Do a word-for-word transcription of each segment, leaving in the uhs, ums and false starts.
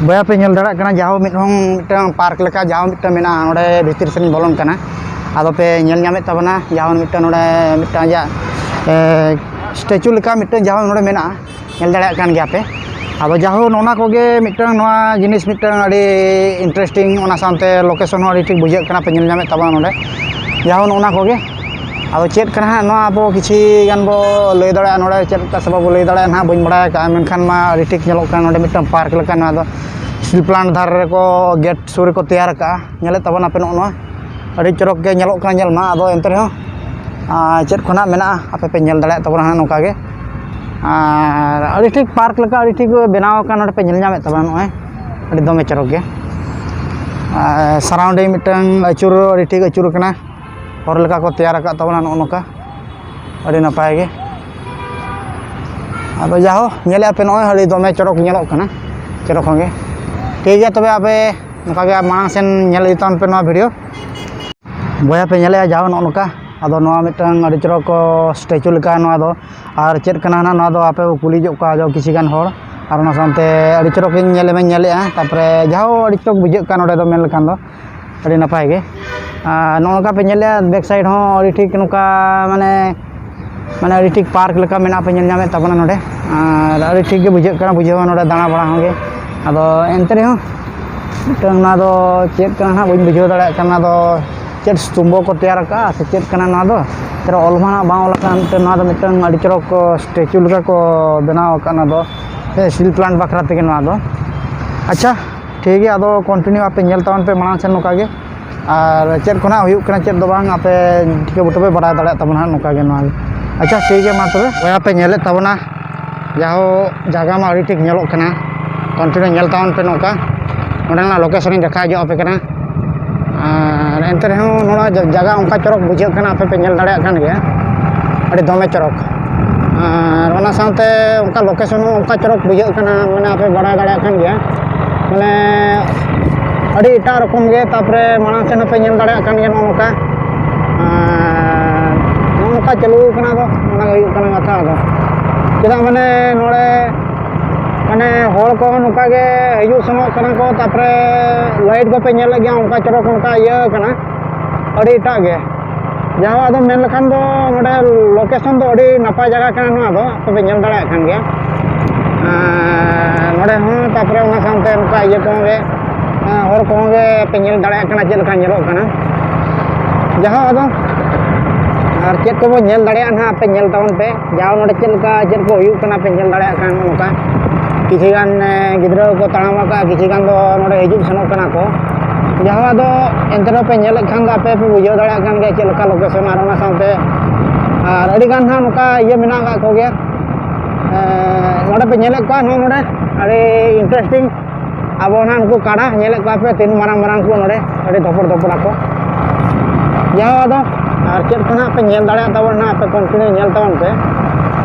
ᱵᱚᱭᱦᱟ ᱯᱮ ᱧᱮᱞ ᱫᱟᱲᱮᱭᱟᱜ ᱠᱟᱱᱟ, ᱡᱟᱦᱳ ᱢᱤᱫ ᱦᱚᱸ ᱢᱤᱫᱴᱟᱝ ᱯᱟᱨᱠ ᱞᱮᱠᱟ ᱡᱟᱦᱳ ᱢᱤᱫᱴᱟᱝ ᱢᱮᱱᱟᱜᱼᱟ, ᱱᱚᱰᱮ ᱵᱷᱤᱛᱤᱨ ᱥᱮᱱᱤᱧ ᱵᱚᱞᱚᱱ ᱠᱟᱱᱟ᱾ ᱟᱫᱚ ᱯᱮ ᱧᱮᱞ ᱧᱟᱢᱮᱫ ᱛᱟᱵᱚᱱᱟ, ᱡᱟᱦᱳ ᱢᱤᱫᱴᱟᱝ ᱱᱚᱰᱮ ᱢᱤᱫᱴᱟᱝ ᱟᱡᱟᱜ ᱥᱴᱮᱪᱩ ᱞᱮᱠᱟ ᱢᱤᱫᱴᱟᱝ ᱡᱟᱦᱳ ᱱᱚᱰᱮ ᱢᱮᱱᱟᱜᱼᱟ, ᱧᱮᱞ ᱫᱟᱲᱮᱭᱟᱜ ᱠᱟᱱ ᱜᱮᱭᱟ ᱯᱮ᱾ ᱟᱫᱚ ᱡᱟᱦᱳ ᱱᱚᱜᱼᱚ ᱱᱚᱣᱟ ᱠᱚᱜᱮ ᱢᱤᱫᱴᱟᱝ, ᱱᱚᱣᱟ ᱡᱤᱱᱤᱥ ᱢᱤᱫᱴᱟᱝ ᱟᱹᱰᱤ ᱤᱱᱴᱟᱨᱮᱥᱴᱤᱝ, ᱚᱱᱟ ᱥᱟᱶᱛᱮ ᱞᱳᱠᱮᱥᱚᱱ ᱦᱚᱸ ᱟᱹᱰᱤ ᱴᱷᱤᱠ ᱵᱩᱡᱷᱟᱹᱜ ᱠᱟᱱᱟ, ᱯᱮ ᱧᱮᱞ ᱧᱟᱢᱮᱫ ᱛᱟᱵᱚᱱᱟ ᱱᱚᱰᱮ᱾ ᱡᱟᱦᱳ ᱱᱚᱜᱼᱚ ᱱᱚᱣᱟ ᱠᱚᱜᱮ᱾ ᱟᱫᱚ ᱪᱮᱫ ᱠᱟᱱᱟ ᱦᱟᱸᱜ ᱱᱚᱣᱟ, ᱟᱵᱚ ᱠᱤᱪᱷᱤ ᱜᱟᱱ ᱵᱚ ᱞᱟᱹᱭ ᱫᱟᱲᱮᱭᱟᱜᱼᱟ ᱱᱚᱰᱮ, ᱪᱮᱫ ᱞᱮᱠᱟ ᱥᱮ ᱵᱟᱵᱚ ᱞᱟᱹᱭ ᱫᱟᱲᱮᱭᱟᱜᱼᱟ ᱱᱟᱦᱟᱜ, ᱵᱟᱹᱧ ᱵᱟᱲᱟᱭ ᱟᱠᱟᱫᱼᱟ, ᱢᱮᱱᱠᱷᱟᱱ ᱢᱟ ᱟᱹᱰᱤ ᱴᱷᱤᱠ ᱧᱮᱞᱚᱜ ᱠᱟᱱᱟ ᱱᱚᱰᱮ ᱢᱤᱫᱴᱟᱝ ᱯᱟᱨᱠ ᱞᱮᱠᱟ᱾ ᱱᱚᱣᱟ ᱫᱚ ᱥᱴᱤᱞ ᱯᱞᱟᱱᱴ ᱫᱷᱟᱨᱮ ᱨᱮᱠᱚ, ᱜᱮᱴ ᱥᱩᱨ ᱨᱮᱠᱚ ᱛᱮᱭᱟᱨ ᱟᱠᱟᱫᱼᱟ, ᱧᱮᱞᱮᱫ ᱛᱟᱵᱚᱱᱟᱯᱮ ᱱᱚᱜᱼᱚ ᱱᱚᱣᱟ᱾ ᱟᱹᱰᱤ ᱪᱚᱨᱚᱠ ᱜᱮ ᱧᱮᱞᱚᱜ ᱠᱟᱱᱟ ᱧᱮᱞ ᱢᱟ᱾ ᱟᱫᱚ ᱮᱱᱛᱮ ᱨᱮᱦᱚᱸ, ᱟᱨ ᱪᱮᱫ ᱠᱚ ᱱᱟᱜ ᱢᱮᱱᱟᱜᱼᱟ, ᱟᱯᱮ ᱯᱮ ᱧᱮᱞ ᱫᱟᱲᱮᱭᱟᱜ ᱛᱟᱵᱚᱱᱟ ᱦᱟᱸᱜ ᱱᱚᱝᱠᱟ ᱜᱮ᱾ ᱟᱨ ᱟᱹᱰᱤ ᱴᱷᱤᱠ ᱯᱟᱨᱠ ᱞᱮᱠᱟ ᱟᱹᱰᱤ ᱴᱷᱤᱠ ᱵᱮᱱᱟᱣ ᱟᱠᱟᱱ, ᱱᱚᱰᱮ ᱯᱮ ᱧᱮᱞ ᱧᱟᱢᱮᱫ ᱛᱟᱵᱚᱱᱟ ᱱᱚᱜᱼᱚᱭ, ᱟᱹᱰᱤ ᱫᱚᱢᱮ ᱪᱚᱨᱚᱠ ᱜᱮ᱾ ᱟᱨ ᱥᱟᱨᱟᱣᱩᱱᱰᱤᱝ ᱢᱤᱫᱴᱟᱝ ᱟᱹᱪᱩᱨ, ᱟᱹᱰᱤ ᱴᱷᱤᱠ ᱟᱹᱪᱩᱨ ᱟᱠᱟᱱᱟ, ᱦᱚᱨ ᱞᱮᱠᱟ ᱠᱚ ᱛᱮᱭᱟᱨ ᱟᱠᱟᱫ ᱛᱟᱵᱚᱱᱟ ᱱᱚᱜᱼᱚ ᱱᱚᱝᱠᱟ, ᱟᱹᱰᱤ ᱱᱟᱯᱟᱭ ᱜᱮ᱾ ᱟᱫᱚ ᱡᱟᱦᱳ, ᱧᱮᱞᱮᱫᱼᱟ ᱯᱮ ᱱᱚᱜᱼᱚᱭ, ᱟᱹᱰᱤ ᱫᱚᱢᱮ ᱪᱚᱨᱚᱠ ᱧᱮᱞᱚᱜ ᱠᱟᱱᱟ, ᱪᱚᱨᱚᱠ ᱠᱷᱚᱱ ᱜᱮ᱾ ᱴᱷᱤᱠ ᱜᱮᱭᱟ, ᱛᱚᱵᱮ ᱟᱯᱮ ᱱᱚᱝᱠᱟ ᱜᱮ ᱢᱟᱲᱟᱝ ᱥᱮᱱ ᱧᱮᱞ ᱤᱫᱤ ᱛᱟᱵᱚᱱ ᱯᱮ ᱱᱚᱣᱟ ᱵᱷᱤᱰᱤᱭᱳ᱾ ᱵᱚᱭᱦᱟ ᱯᱮ ᱧᱮᱞᱮᱫᱼᱟ ᱡᱟᱦᱳ ᱱᱚᱜᱼᱚ ᱱᱚᱝᱠᱟ, ᱟᱫᱚ ᱱᱚᱣᱟ ᱢᱤᱫᱴᱟᱝ ᱟᱹᱰᱤ ᱪᱚᱨᱚᱠ ᱥᱴᱮᱪᱩ ᱞᱮᱠᱟ ᱱᱚᱣᱟ ᱫᱚ, ᱟᱨ ᱪᱮᱫ ᱠᱟᱱᱟ ᱱᱟᱜ ᱱᱚᱣᱟ ᱫᱚ ᱟᱯᱮ ᱠᱚ ᱠᱩᱞᱤ ᱧᱚᱜ ᱠᱚᱣᱟ ᱟᱫᱚ ᱠᱤᱪᱷᱤ ᱜᱟᱱ ᱦᱚᱲ, ᱟᱨ ᱚᱱᱟ ᱥᱟᱶᱛᱮ ᱟᱹᱰᱤ ᱪᱚᱨᱚᱠ ᱤᱧ ᱧᱮᱞ ᱢᱟᱧ ᱧᱮᱞᱮᱫᱼᱟ, ᱛᱟᱨᱯᱚᱨᱮ ᱡᱟᱦᱳ ᱟᱹᱰᱤ ᱪᱚᱨᱚᱠ ᱵᱩᱡᱷᱟᱹᱜ ᱠᱟᱱᱟ ᱱᱚᱰᱮ ᱫᱚ ᱢᱮᱱ ᱞᱮᱠᱷᱟᱱ ᱫᱚ᱾ ᱟᱹᱰᱤ ᱱᱟᱯᱟᱭ ᱜᱮ᱾ ᱟᱨ ᱱᱚᱜᱼᱚ ᱱᱚᱝᱠᱟ ᱯᱮ ᱧᱮᱞᱮᱫᱼᱟ, ᱵᱮᱠ ᱥᱟᱭᱤᱰ ᱦᱚᱸ ᱟᱹᱰᱤ ᱴᱷᱤᱠ ᱱᱚᱝᱠᱟ, ᱢᱟᱱᱮ, ᱢᱟᱱᱮ ᱟᱹᱰᱤ ᱴᱷᱤᱠ ᱯᱟᱨᱠ ᱞᱮᱠᱟ ᱢᱮᱱᱟᱜᱼᱟ, ᱯᱮ ᱧᱮᱞ ᱧᱟᱢᱮᱫ ᱛᱟᱵᱚᱱᱟ ᱱᱚᱰᱮ᱾ ᱟᱨ ᱟᱹᱰᱤ ᱴᱷᱤᱠ ᱜᱮ ᱵᱩᱡᱷᱟᱹᱜ ᱠᱟᱱᱟ ᱵᱩᱡᱷᱟᱹᱣ ᱦᱚᱸ ᱱᱚᱰᱮ ᱫᱟᱬᱟ ᱵᱟᱲᱟ ᱦᱚᱸ ᱜᱮ᱾ ᱟᱫᱚ ᱮᱱᱛᱮ ᱨᱮᱦᱚᱸ ᱢᱤᱫᱴᱟᱝ ᱱᱚᱣᱟ ᱫᱚ ᱪᱮᱫ ᱠᱟᱱᱟ ᱦᱟᱸᱜ, ᱵᱟᱹᱧ ᱵᱩᱡᱷᱟᱹᱣ ᱫᱟᱲᱮᱭᱟᱜ ᱠᱟᱱᱟ᱾ ᱱᱚᱣᱟ ᱫᱚ ᱪᱮᱫ ᱥᱛᱩᱢᱵᱚ ᱠᱚ ᱛᱮᱭᱟᱨ ᱟᱠᱟᱫᱼᱟ ᱥᱮ ᱪᱮᱫ ᱠᱟᱱᱟ ᱱᱚᱣᱟ ᱫᱚ? ᱛᱮᱨᱮ ᱚᱞ ᱢᱟ ᱦᱟᱸᱜ ᱵᱟᱝ ᱚᱞ ᱟᱠᱟᱱ, ᱢᱤᱫᱴᱟᱝ ᱱᱚᱣᱟ ᱫᱚ ᱢᱤᱫᱴᱟᱝ ᱟᱹᱰᱤ ᱪᱚᱨᱚᱠ ᱠᱚ ᱥᱴᱮᱪᱩ ᱞᱮᱠᱟ ᱠᱚ ᱵᱮᱱᱟᱣ ᱟᱠᱟᱫ ᱱᱚᱣᱟ ᱫᱚ, ᱥᱮ ᱥᱴᱤᱞ ᱯᱞᱟᱱᱴ ᱵᱟᱠᱷᱨᱟ ᱛᱮᱜᱮ ᱱᱚᱣᱟ ᱫᱚ᱾ ᱟᱪᱪᱷᱟ, ᱴᱷᱤᱠ ᱜᱮᱭᱟ, ᱟᱫᱚ ᱠᱚᱱᱴᱤᱱᱤᱭᱩ ᱟᱯᱮ ᱧᱮᱞ ᱛᱟᱵᱚᱱ ᱯᱮ ᱢᱟᱲᱟᱝ ᱥᱮᱱ ᱱᱚᱝᱠᱟ ᱜᱮ᱾ ᱟᱨ ᱪᱮᱫ ᱠᱚ ᱱᱟᱦᱟᱜ ᱦᱩᱭᱩᱜ ᱠᱟᱱᱟ, ᱪᱮᱫ ᱫᱚ ᱵᱟᱝ, ᱟᱯᱮ ᱴᱷᱤᱠᱟᱹ ᱵᱩᱴᱟᱹ ᱯᱮ ᱵᱟᱲᱟᱭ ᱫᱟᱲᱮᱭᱟᱜ ᱛᱟᱵᱚᱱᱟ ᱦᱟᱸᱜ ᱱᱚᱝᱠᱟ ᱜᱮ ᱱᱚᱣᱟ ᱜᱮ᱾ ᱟᱪᱪᱷᱟ, ᱴᱷᱤᱠ ᱜᱮᱭᱟ, ᱢᱟ ᱛᱚᱵᱮ᱾ ᱵᱚᱭᱦᱟ ᱯᱮ ᱧᱮᱞᱮᱫ ᱛᱟᱵᱚᱱᱟ, ᱡᱟᱦᱳ ᱡᱟᱭᱜᱟ ᱢᱟ ᱟᱹᱰᱤ ᱴᱷᱤᱠ ᱧᱮᱞᱚᱜ ᱠᱟᱱᱟ, ᱠᱚᱱᱴᱤᱱᱤᱭᱩ ᱧᱮᱞ ᱛᱟᱵᱚᱱ ᱯᱮ ᱱᱚᱝᱠᱟ᱾ ᱱᱚᱸᱰᱮᱱᱟᱜ ᱞᱳᱠᱮᱥᱚᱱ ᱤᱧ ᱫᱮᱠᱷᱟᱣ ᱧᱚᱜ ᱟᱯᱮ ᱠᱟᱱᱟ᱾ ᱟᱨ ᱮᱱᱛᱮ ᱨᱮᱦᱚᱸ ᱱᱚᱣᱟ ᱡᱟ-, ᱡᱟᱭᱜᱟ ᱚᱱᱠᱟ ᱪᱚᱨᱚᱠ ᱵᱩᱡᱷᱟᱹᱜ ᱠᱟᱱᱟ, ᱟᱯᱮ ᱯᱮ ᱧᱮᱞ ᱫᱟᱲᱮᱭᱟᱜ ᱠᱟᱱ ᱜᱮᱭᱟ, ᱟᱹᱰᱤ ᱫᱚᱢᱮ ᱪᱚᱨᱚᱠ᱾ ᱟᱨ ᱚᱱᱟ ᱥᱟᱶᱛᱮ ᱚᱱᱠᱟ ᱞᱳᱠᱮᱥᱚᱱ ᱦᱚᱸ ᱚᱱᱠᱟ ᱪᱚᱨᱚᱠ ᱵᱩᱡᱷᱟᱹᱜ ᱠᱟᱱᱟ, ᱢᱟᱱᱮ ᱟᱯᱮ ᱵᱟᱲᱟᱭ ᱫᱟᱲᱮᱭᱟᱜ ᱠᱟᱱ ᱜᱮᱭᱟ, ᱢᱟᱱᱮ ᱟᱹᱰᱤ ᱮᱴᱟᱜ ᱨᱚᱠᱚᱢ ᱜᱮ᱾ ᱛᱟᱨᱯᱚᱨᱮ ᱢᱟᱲᱟᱝ ᱥᱮᱱ ᱦᱚᱸᱯᱮ ᱧᱮᱞ ᱫᱟᱲᱮᱭᱟᱜ ᱠᱟᱱ ᱜᱮᱭᱟ ᱱᱚᱜᱼᱚ ᱱᱚᱝᱠᱟ᱾ ᱟᱨ ᱱᱚᱜᱼᱚ ᱱᱚᱝᱠᱟ ᱪᱟᱹᱞᱩ ᱠᱟᱱᱟ, ᱫᱚ ᱚᱱᱟ ᱜᱮ ᱦᱩᱭᱩᱜ ᱠᱟᱱᱟ ᱠᱟᱛᱷᱟ᱾ ᱟᱫᱚ ᱪᱮᱫᱟᱜ ᱢᱟᱱᱮ ᱱᱚᱰᱮ ᱢᱟᱱᱮ ᱦᱚᱲ ᱠᱚᱦᱚᱸ ᱱᱚᱝᱠᱟ ᱜᱮ ᱦᱤᱡᱩᱜ ᱥᱮᱱᱚᱜ ᱠᱟᱱᱟ ᱠᱚ, ᱛᱟᱨᱯᱚᱨᱮ ᱞᱟᱭᱤᱴ ᱠᱚᱯᱮ ᱧᱮᱞᱮᱫ ᱜᱮᱭᱟ, ᱚᱱᱠᱟ ᱪᱚᱨᱚᱠ ᱚᱱᱠᱟ ᱤᱭᱟᱹ ᱠᱟᱱᱟ, ᱟᱹᱰᱤ ᱮᱴᱟᱜ ᱜᱮ᱾ ᱡᱟᱦᱟᱸ ᱟᱫᱚ ᱢᱮᱱ ᱞᱮᱠᱷᱟᱱ ᱫᱚ ᱱᱚᱰᱮ ᱞᱳᱠᱮᱥᱚᱱ ᱫᱚ ᱟᱹᱰᱤ ᱱᱟᱯᱟᱭ ᱡᱟᱭᱜᱟ ᱠᱟᱱᱟ, ᱱᱚᱣᱟ ᱫᱚ ᱟᱯᱮ ᱯᱮ ᱧᱮᱞ ᱫᱟᱲᱮᱭᱟᱜ ᱠᱟᱱ ᱜᱮᱭᱟ᱾ ᱟᱨ ᱱᱚᱰᱮ ᱦᱚᱸ ᱛᱟᱨᱯᱚᱨᱮ ᱚᱱᱟ ᱥᱟᱶᱛᱮ ᱱᱚᱝᱠᱟ ᱤᱭᱟᱹ ᱠᱚᱦᱚᱸ ᱜᱮ, ᱦᱚᱲ ᱠᱚᱦᱚᱸ ᱜᱮ ᱯᱮ ᱧᱮᱞ ᱫᱟᱲᱮᱭᱟᱜ ᱠᱟᱱᱟ ᱪᱮᱫ ᱞᱮᱠᱟ ᱧᱮᱞᱚᱜ ᱠᱟᱱᱟ᱾ ᱡᱟᱦᱟᱸ ᱟᱫᱚ ᱟᱨ ᱪᱮᱫ ᱠᱚᱵᱚᱱ ᱧᱮᱞ ᱫᱟᱲᱮᱭᱟᱜᱼᱟ ᱱᱟᱦᱟᱜ ᱯᱮ ᱧᱮᱞ ᱛᱟᱵᱚᱱ ᱯᱮ, ᱡᱟᱦᱟᱸ ᱱᱚᱰᱮ ᱪᱮᱫ ᱞᱮᱠᱟ ᱪᱮᱫ ᱠᱚ ᱦᱩᱭᱩᱜ ᱠᱟᱱᱟ ᱯᱮ ᱧᱮᱞ ᱫᱟᱲᱮᱭᱟᱜ ᱠᱟᱱ ᱱᱚᱝᱠᱟ᱾ ᱠᱤᱪᱷᱩ ᱜᱟᱱ ᱮ, ᱜᱤᱫᱽᱨᱟᱹ ᱠᱚ ᱛᱟᱲᱟᱢ ᱟᱠᱟᱫᱼᱟ, ᱠᱤᱪᱷᱩ ᱜᱟᱱ ᱫᱚ ᱱᱚᱰᱮ ᱦᱤᱡᱩᱜ ᱥᱮᱱᱚᱜ ᱠᱟᱱᱟ ᱠᱚ᱾ ᱡᱟᱦᱟᱸ ᱫᱚ ᱮᱱᱛᱮ ᱨᱮᱦᱚᱸ ᱯᱮ ᱧᱮᱞᱮᱫ ᱠᱷᱟᱱ ᱫᱚ ᱟᱯᱮ ᱯᱮ ᱵᱩᱡᱷᱟᱹᱣ ᱫᱟᱲᱮᱭᱟᱜ ᱠᱟᱱ ᱜᱮᱭᱟ ᱪᱮᱫ ᱞᱮᱠᱟ ᱞᱳᱠᱮᱥᱚᱱ, ᱟᱨ ᱚᱱᱟ ᱥᱟᱶᱛᱮ ᱟᱨ ᱟᱹᱰᱤ ᱜᱟᱱ ᱦᱟᱸᱜ ᱱᱚᱝᱠᱟ ᱤᱭᱟᱹ ᱢᱮᱱᱟᱜ ᱟᱠᱟᱫ ᱠᱚᱜᱮᱭᱟ᱾ ᱮ, ᱱᱚᱰᱮ ᱯᱮ ᱧᱮᱞᱮᱫ ᱠᱚᱣᱟ, ᱱᱚᱜᱼᱚ ᱱᱚᱰᱮ ᱟᱹᱰᱤ interesting ᱟᱵᱚ ᱱᱟᱦᱟᱜ ᱱᱩᱠᱩ ᱠᱟᱰᱟ ᱧᱮᱞᱮᱫ ᱠᱚᱣᱟ ᱯᱮ, ᱛᱤᱱ ᱢᱟᱨᱟᱝ ᱢᱟᱨᱟᱝ ᱠᱚ ᱱᱚᱰᱮ ᱟᱹᱰᱤ ᱫᱷᱚᱯᱚᱲ ᱫᱷᱚᱯᱚᱲ ᱟᱠᱚ᱾ ᱡᱟᱦᱟᱸ ᱟᱫᱚ ᱟᱨ ᱪᱮᱫ ᱠᱚ ᱱᱟᱦᱟᱜ ᱯᱮ ᱧᱮᱞ ᱫᱟᱲᱮᱭᱟᱜ ᱛᱟᱵᱚᱱ ᱱᱟᱦᱟᱜ ᱯᱮ continue ᱧᱮᱞ ᱛᱟᱵᱚᱱ ᱯᱮ᱾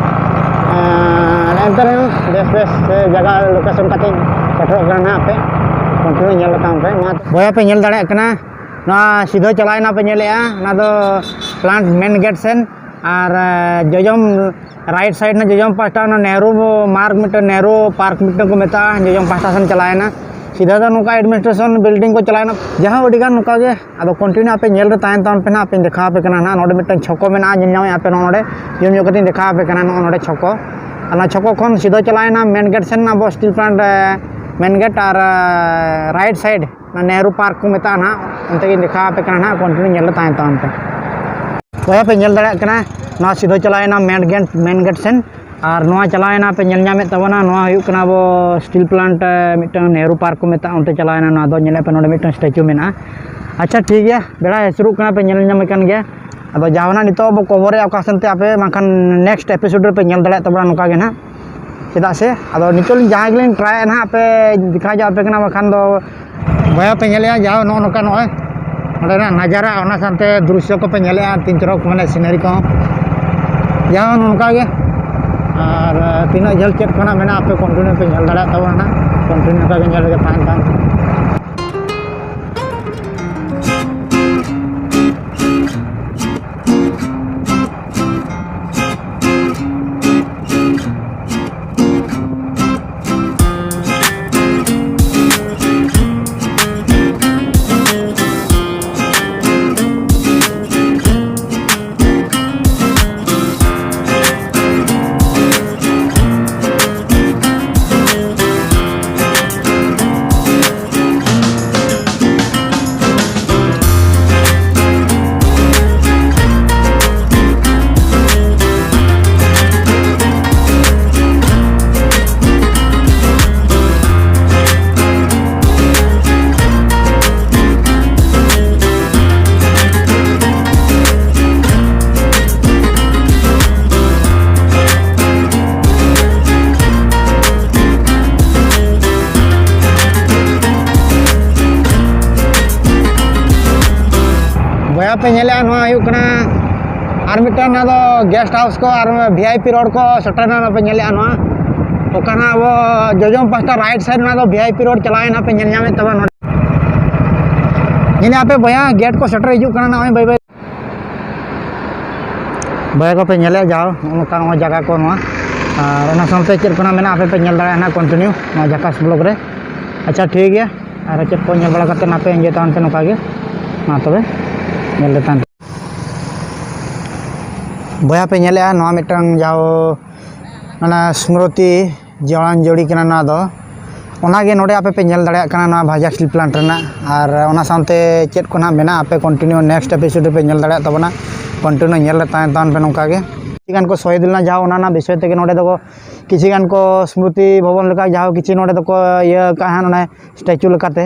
ᱟᱨ ᱮᱱᱛᱮ ᱨᱮᱦᱚᱸ ᱵᱮᱥ ᱵᱮᱥ ᱥᱮ ᱡᱟᱭᱜᱟ ᱞᱳᱠᱮᱥᱚᱱ ᱠᱟᱛᱮ ᱯᱮᱴᱮᱨᱚᱜ ᱠᱟᱱᱟ ᱱᱟᱦᱟᱜ ᱯᱮ continue ᱧᱮᱞ ᱛᱟᱵᱚᱱ ᱯᱮ᱾ ᱢᱟ ᱵᱚᱭᱦᱟ ᱯᱮ ᱧᱮᱞ ᱫᱟᱲᱮᱭᱟᱜ ᱠᱟᱱᱟ, ᱱᱚᱣᱟ ᱥᱤᱫᱷᱟᱹ ᱪᱟᱞᱟᱣᱮᱱᱟ ᱯᱮ ᱧᱮᱞᱮᱜᱼᱟ, ᱚᱱᱟ ᱫᱚ plant main gate ᱥᱮᱱ᱾ ᱟᱨ ᱮ, ᱡᱚᱡᱚᱢ right side ᱨᱮᱱᱟᱜ ᱡᱚᱡᱚᱢ ᱯᱟᱦᱴᱟ ᱚᱱᱟ ᱱᱮᱦᱨᱩ ᱢᱟᱨᱜᱽ ᱢᱤᱫᱴᱟᱝ ᱱᱮᱦᱨᱩ ᱯᱟᱨᱠ ᱢᱤᱫᱴᱟᱝ ᱠᱚ ᱢᱮᱛᱟᱜᱼᱟ, ᱡᱚᱡᱚᱢ ᱯᱟᱦᱴᱟ ᱥᱮᱱ ᱪᱟᱞᱟᱣᱮᱱᱟ᱾ ᱥᱤᱫᱷᱟᱹ ᱫᱚ ᱱᱚᱝᱠᱟ administration building ᱠᱚ ᱪᱟᱞᱟᱣᱮᱱᱟ᱾ ᱡᱟᱦᱟᱸ ᱟᱹᱰᱤ ᱜᱟᱱ ᱱᱚᱝᱠᱟ ᱜᱮ, ᱟᱫᱚ continue ᱟᱯᱮ ᱧᱮᱞ ᱨᱮ ᱛᱟᱦᱮᱱ ᱛᱟᱵᱚᱱ ᱯᱮ ᱱᱟᱦᱟᱜ, ᱟᱯᱮᱧ ᱫᱮᱠᱷᱟᱣ ᱟᱯᱮ ᱠᱟᱱᱟ ᱱᱟᱦᱟᱜ᱾ ᱱᱚᱰᱮ ᱢᱤᱫᱴᱟᱝ ᱪᱷᱚᱠᱚ ᱢᱮᱱᱟᱜᱼᱟ, ᱧᱮᱞ ᱧᱟᱢᱮᱫᱼᱟ ᱯᱮ ᱱᱚᱜᱼᱚ ᱱᱚᱰᱮ, ᱡᱩᱢ ᱧᱚᱜ ᱠᱟᱛᱮᱧ ᱫᱮᱠᱷᱟᱣ ᱟᱯᱮ ᱠᱟᱱᱟ ᱱᱚᱜᱼᱚ ᱱᱚᱰᱮ ᱪᱷᱚᱠᱚ᱾ ᱟᱨ ᱚᱱᱟ ᱪᱷᱚᱠᱚ ᱠᱷᱚᱱ ᱥᱤᱫᱷᱟᱹ ᱪᱟᱞᱟᱣᱮᱱᱟ main gate ᱥᱮᱱ, ᱟᱵᱚ steel plant ᱮ, main gate ᱟᱨ ᱮ, right side ᱚᱱᱟ ᱱᱮᱦᱨᱩ ᱯᱟᱨᱠ ᱠᱚ ᱢᱮᱛᱟᱜᱼᱟ ᱱᱟᱦᱟᱜ, ᱚᱱᱛᱮ ᱜᱤᱧ ᱫᱮᱠᱷᱟᱣ ᱟᱯᱮ ᱠᱟᱱᱟ ᱱᱟᱦᱟᱜ, continue ᱧᱮᱞ ᱨᱮ ᱛᱟᱦᱮᱱ ᱛᱟᱵᱚᱱ ᱯᱮ᱾ ᱵᱚᱭᱦᱟ ᱯᱮ ᱧᱮᱞ ᱫᱟᱲᱮᱭᱟᱜ ᱠᱟᱱᱟ, ᱱᱚᱣᱟ ᱥᱤᱫᱷᱟᱹ ᱪᱟᱞᱟᱣᱮᱱᱟ main gate, main gate ᱥᱮᱱ᱾ ᱟᱨ ᱱᱚᱣᱟ ᱪᱟᱞᱟᱣᱮᱱᱟ ᱯᱮ ᱧᱮᱞ ᱧᱟᱢᱮᱫ ᱛᱟᱵᱚᱱᱟ, ᱱᱚᱣᱟ ᱦᱩᱭᱩᱜ ᱠᱟᱱᱟ ᱟᱵᱚ steel plant ᱮ, ᱢᱤᱫᱴᱟᱝ ᱱᱮᱦᱨᱩ ᱯᱟᱨᱠ ᱠᱚ ᱢᱮᱛᱟᱜᱼᱟ, ᱚᱱᱛᱮ ᱪᱟᱞᱟᱣᱮᱱᱟ᱾ ᱱᱚᱣᱟ ᱫᱚ ᱧᱮᱞᱮᱫ ᱯᱮ ᱱᱚᱰᱮ ᱢᱤᱫᱴᱟᱝ statue ᱢᱮᱱᱟᱜᱼᱟ᱾ ᱟᱪᱪᱷᱟ ᱴᱷᱤᱠ ᱜᱮᱭᱟ, ᱵᱮᱲᱟ ᱦᱟᱹᱥᱩᱨᱚᱜ ᱠᱟᱱᱟ, ᱯᱮ ᱧᱮᱞ ᱧᱟᱢᱮᱫ ᱠᱟᱱ ᱜᱮᱭᱟ᱾ ᱟᱫᱚ ᱡᱟᱦᱟᱱᱟᱜ ᱱᱤᱛᱚᱜ ᱵᱚ ᱠᱚᱵᱷᱚᱨᱮᱜᱼᱟ ᱚᱠᱟ ᱥᱮᱱ ᱛᱮ ᱟᱯᱮ, ᱵᱟᱝᱠᱷᱟᱱ next episode ᱨᱮᱯᱮ ᱧᱮᱞ ᱫᱟᱲᱮᱭᱟᱜ ᱛᱟᱵᱚᱱᱟ ᱱᱚᱝᱠᱟ ᱜᱮ ᱱᱟᱦᱟᱜ᱾ ᱪᱮᱫᱟᱜ ᱥᱮ ᱟᱫᱚ ᱱᱤᱛᱚᱜ ᱞᱤᱧ ᱡᱟᱦᱟᱸ ᱜᱮᱞᱤᱧ ᱴᱨᱟᱭᱮᱫ ᱱᱟᱦᱟᱜ ᱯᱮ ᱫᱮᱠᱷᱟᱣ ᱧᱚᱜ ᱟᱯᱮ ᱠᱟᱱᱟ, ᱵᱟᱠᱷᱟᱱ ᱫᱚ ᱵᱚᱭᱦᱟ ᱯᱮ ᱧᱮᱞᱮᱜᱼᱟ ᱡᱟᱦᱟᱸ ᱱᱚᱜᱼᱚ ᱱᱚᱝᱠᱟ ᱱᱚᱜᱼᱚᱭ ᱚᱸᱰᱮᱱᱟᱜ ᱱᱟᱡᱟᱨᱟ, ᱚᱱᱟ ᱥᱟᱶᱛᱮ ᱫᱨᱤᱥᱥᱚ ᱠᱚᱯᱮ ᱧᱮᱞᱮᱜᱼᱟ, ᱛᱤᱱ ᱪᱚᱨᱚᱠ ᱢᱟᱱᱮ scenery ᱠᱚᱦᱚᱸ᱾ ᱡᱟᱦᱟᱸ ᱱᱚᱝᱠᱟ ᱜᱮ ᱟᱨ ᱛᱤᱱᱟᱹᱜ ᱡᱷᱟᱹᱞ ᱪᱮᱫ ᱠᱷᱚᱱᱟᱜ ᱢᱮᱱᱟᱜᱼᱟ ᱯᱮ continue ᱯᱮ ᱧᱮᱞ ᱫᱟᱲᱮᱭᱟᱜ ᱛᱟᱵᱚᱱᱟ ᱱᱟᱦᱟᱜ, continue ᱱᱚᱝᱠᱟ ᱜᱮ ᱧᱮᱞ ᱨᱮᱜᱮ ᱛᱟᱦᱮᱱ ᱛᱟᱵᱚᱱ ᱯᱮ᱾ ᱯᱮ ᱧᱮᱞᱮᱜᱼᱟ, ᱱᱚᱣᱟ ᱦᱩᱭᱩᱜ ᱠᱟᱱᱟ ᱟᱨ ᱢᱤᱫᱴᱟᱝ, ᱱᱚᱣᱟ ᱫᱚ ᱜᱮᱥᱴ ᱦᱟᱣᱩᱥ ᱠᱚ ᱟᱨ ᱵᱷᱤ ᱟᱭ ᱯᱤ ᱨᱳᱰ ᱠᱚ ᱥᱮᱴᱮᱨ ᱮᱱᱟ᱾ ᱯᱮ ᱧᱮᱞᱮᱜᱼᱟ, ᱱᱚᱣᱟ ᱚᱠᱟ ᱱᱟᱜ ᱟᱵᱚ ᱡᱚᱡᱚᱢ ᱯᱟᱦᱴᱟ ᱨᱟᱭᱤᱴ ᱥᱟᱭᱤᱰ, ᱱᱚᱣᱟ ᱫᱚ ᱵᱷᱤ ᱟᱭ ᱯᱤ ᱨᱳᱰ ᱪᱟᱞᱟᱣ ᱮᱱᱟ, ᱯᱮ ᱧᱮᱞ ᱧᱟᱢᱮᱫ ᱛᱟᱵᱚᱱᱟ ᱱᱚᱰᱮ᱾ ᱧᱮᱞᱮᱜᱼᱟ ᱯᱮ ᱵᱚᱭᱦᱟ, ᱜᱮᱴ ᱠᱚ ᱥᱮᱴᱮᱨ ᱦᱤᱡᱩᱜ ᱠᱟᱱᱟ ᱱᱚᱜᱼᱚᱭ ᱵᱟᱹᱭ ᱵᱟᱹᱭ᱾ ᱵᱚᱭᱦᱟ ᱠᱚᱯᱮ ᱧᱮᱞᱮᱫ ᱡᱟᱦᱟᱸ ᱱᱚᱜᱼᱚ ᱱᱚᱝᱠᱟ ᱱᱚᱜᱼᱚᱭ ᱡᱟᱭᱜᱟ ᱠᱚ ᱱᱚᱣᱟ, ᱟᱨ ᱚᱱᱟ ᱥᱟᱶᱛᱮ ᱪᱮᱫ ᱠᱚ ᱱᱟᱜ ᱢᱮᱱᱟᱜᱼᱟ ᱟᱯᱮ ᱯᱮ ᱧᱮᱞ ᱫᱟᱲᱮᱭᱟᱜᱼᱟ ᱱᱟᱜ ᱠᱚᱱᱴᱤᱱᱤᱭᱩ ᱱᱚᱣᱟ ᱡᱟᱠᱟᱥ ᱵᱞᱚᱜ ᱨᱮ᱾ ᱟᱪᱪᱷᱟ, ᱴᱷᱤᱠ ᱜᱮᱭᱟ, ᱟᱨ ᱪᱮᱫ ᱠᱚ ᱧᱮᱞ ᱵᱟᱲᱟ ᱠᱟᱛᱮ ᱱᱟᱯᱮ ᱤᱭᱟᱹ ᱛᱟᱵᱚᱱ ᱯᱮ ᱱᱚᱝᱠᱟ ᱜᱮ᱾ ᱢᱟ ᱛᱚᱵᱮ ᱧᱮᱞ ᱞᱮ ᱛᱟᱦᱮᱱ ᱯᱮ᱾ ᱵᱚᱭᱦᱟ ᱯᱮ ᱧᱮᱞᱮᱜᱼᱟ ᱱᱚᱣᱟ ᱢᱤᱫᱴᱟᱝ ᱡᱟᱦᱟᱸ ᱚᱱᱟ ᱥᱢᱨᱩᱛᱤ ᱡᱚᱲᱟᱱ ᱡᱚᱲᱤ ᱠᱟᱱᱟ ᱱᱚᱣᱟ ᱫᱚ, ᱚᱱᱟᱜᱮ ᱱᱚᱰᱮ ᱟᱯᱮ ᱯᱮ ᱧᱮᱞ ᱫᱟᱲᱮᱭᱟᱜ ᱠᱟᱱᱟ ᱱᱚᱣᱟ ᱵᱷᱟᱡᱟ ᱥᱴᱤᱞ ᱯᱞᱟᱱᱴ ᱨᱮᱱᱟᱜ᱾ ᱟᱨ ᱚᱱᱟ ᱥᱟᱶᱛᱮ ᱪᱮᱫ ᱠᱚ ᱱᱟᱦᱟᱜ ᱢᱮᱱᱟᱜᱼᱟ ᱟᱯᱮ ᱠᱚᱱᱴᱤᱱᱤᱭᱩ ᱱᱮᱠᱥᱴ ᱮᱯᱤᱥᱳᱰ ᱨᱮᱯᱮ ᱧᱮᱞ ᱫᱟᱲᱮᱭᱟᱜ ᱛᱟᱵᱚᱱᱟ᱾ ᱠᱚᱱᱴᱤᱱᱤᱭᱩ ᱧᱮᱞ ᱨᱮ ᱛᱟᱦᱮᱸ ᱛᱟᱵᱚᱱ ᱯᱮ ᱱᱚᱝᱠᱟ ᱜᱮ᱾ ᱠᱤᱪᱷᱩ ᱜᱟᱱ ᱠᱚ ᱥᱚᱦᱤᱫ ᱞᱮᱱᱟ, ᱡᱟᱦᱟᱸ ᱚᱱᱟ ᱨᱮᱱᱟᱜ ᱵᱤᱥᱚᱭ ᱛᱮᱜᱮ ᱱᱚᱰᱮ ᱫᱚᱠᱚ ᱠᱤᱪᱷᱩ ᱜᱟᱱ ᱠᱚ ᱥᱢᱨᱩᱛᱤ ᱵᱷᱚᱵᱚᱱ ᱞᱮᱠᱟ ᱡᱟᱦᱟᱸ ᱠᱤᱪᱷᱩ ᱱᱚᱰᱮ ᱫᱚᱠᱚ ᱤᱭᱟᱹ ᱠᱟᱜᱼᱟ ᱦᱟᱸᱜ ᱱᱚᱰᱮ ᱥᱴᱮᱪᱩ ᱞᱮᱠᱟᱛᱮ᱾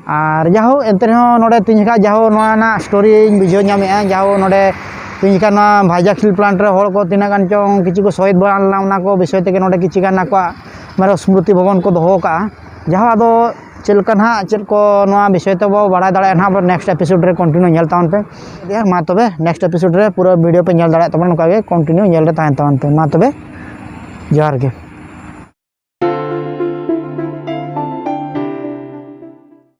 ᱟᱨ ᱡᱟᱦᱳ ᱮᱱᱛᱮ ᱨᱮᱦᱚᱸ ᱱᱚᱰᱮ ᱛᱤᱦᱤᱧ ᱡᱚᱠᱷᱟᱡ ᱡᱟᱦᱳ ᱱᱚᱣᱟ ᱨᱮᱱᱟᱜ ᱥᱴᱳᱨᱤᱧ ᱵᱩᱡᱷᱟᱹᱣ ᱧᱟᱢᱮᱫᱼᱟ, ᱡᱟᱦᱳ ᱱᱚᱰᱮ ᱛᱤᱦᱤᱧ ᱡᱚᱠᱷᱟᱡ ᱱᱚᱣᱟ ᱵᱷᱟᱡᱟ ᱥᱴᱤᱞ ᱯᱞᱟᱱᱴ ᱨᱮ ᱦᱚᱲ ᱠᱚ ᱛᱤᱱᱟᱹᱜ ᱜᱟᱱ ᱪᱚᱝ ᱠᱤᱪᱷᱩ ᱠᱚ ᱥᱚᱦᱤᱫ ᱵᱟᱲᱟ ᱞᱮᱱᱟ, ᱚᱱᱟ ᱠᱚ ᱵᱤᱥᱚᱭ ᱛᱮᱜᱮ ᱱᱚᱰᱮ ᱠᱤᱪᱷᱩ ᱜᱟᱱ ᱟᱠᱚᱣᱟᱜ ᱢᱟᱱᱮ ᱥᱢᱨᱩᱛᱤ ᱵᱷᱚᱵᱚᱱ ᱠᱚ ᱫᱚᱦᱚ ᱟᱠᱟᱫᱼᱟ᱾ ᱡᱟᱦᱳ ᱟᱫᱚ ᱪᱮᱫ ᱞᱮᱠᱟ ᱱᱟᱦᱟᱜ ᱪᱮᱫ ᱠᱚ ᱱᱚᱣᱟ ᱵᱤᱥᱚᱭ ᱛᱮᱵᱚ ᱵᱟᱲᱟᱭ ᱫᱟᱲᱮᱭᱟᱜᱼᱟ ᱱᱟᱦᱟᱜ ᱟᱵᱚ ᱱᱮᱠᱥᱴ ᱮᱯᱤᱥᱳᱰ ᱨᱮ ᱠᱚᱱᱴᱤᱱᱤᱭᱩ ᱧᱮᱞ ᱛᱟᱵᱚᱱ ᱯᱮ᱾ ᱢᱟ ᱛᱚᱵᱮ ᱱᱮᱠᱥᱴ ᱮᱯᱤᱥᱳᱰ ᱨᱮ ᱯᱩᱨᱟᱹ ᱵᱷᱤᱰᱤᱭᱳ ᱯᱮ ᱧᱮᱞ ᱫᱟᱲᱮᱭᱟᱜ ᱛᱟᱵᱚᱱᱟ, ᱱᱚᱝᱠᱟ ᱜᱮ ᱠᱚᱱᱴᱤᱱᱤᱭᱩ ᱧᱮᱞ ᱨᱮ ᱛᱟᱦᱮᱱ ᱛᱟᱵᱚᱱ ᱯᱮ᱾ ᱢᱟ ᱛᱚᱵᱮ ᱡᱚᱦᱟᱨ ᱜᱮ᱾